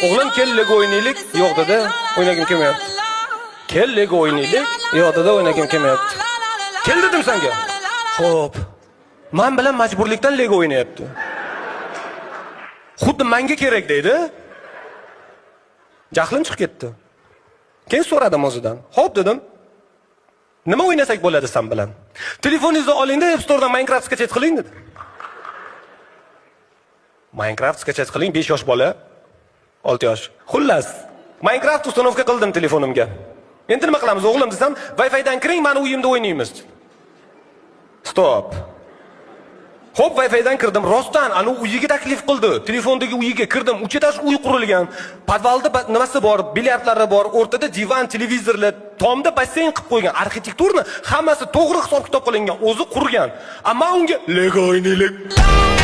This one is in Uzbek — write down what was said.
O'g'lim, kel, Lego o'ynaylik. Yo'q, dedi, o'ynagim kelmayapti. Kel, Lego o'ynaylik. Yo'q, dedi, o'ynagim kelmayapti. Kel dedim senga. Xo'p. Man bilan majburlikdan Lego o'ynayapti. Xuddi menga kerak deydi. Jahlim chiqib ketdi. Keyin so'radim o'zidan. Xo'p, dedim. Nima o'ynasak bo'ladi san bilan? Telefoningizni olingda, App Store'dan Minecraft скачать qiling, dedi. Minecraft скачать qiling, 5 yosh bola, 6 yosh. Xullas, Minecraft установка qildim telefonimga. Endi nima qilamiz, o'g'lim, desam, Wi-Fi'dan kiring, mani uyimda o'ynaymiz. Стоп. Xo'p, Wi-Fi'dan kirdim. Rostdan anu uyiga taklif qildi. Telefondagi uyiga kirdim. Uch этаж uy qurilgan. Подвал da nimasi bor, bilyardlari bor, o'rtada divan, televizorlar, tomda basseyn qilib qo'ygan. Архитектурный hammasi to'g'ri hisob kitob qilingan, o'zi qurgan. Ammo unga Lego o'ynaylik.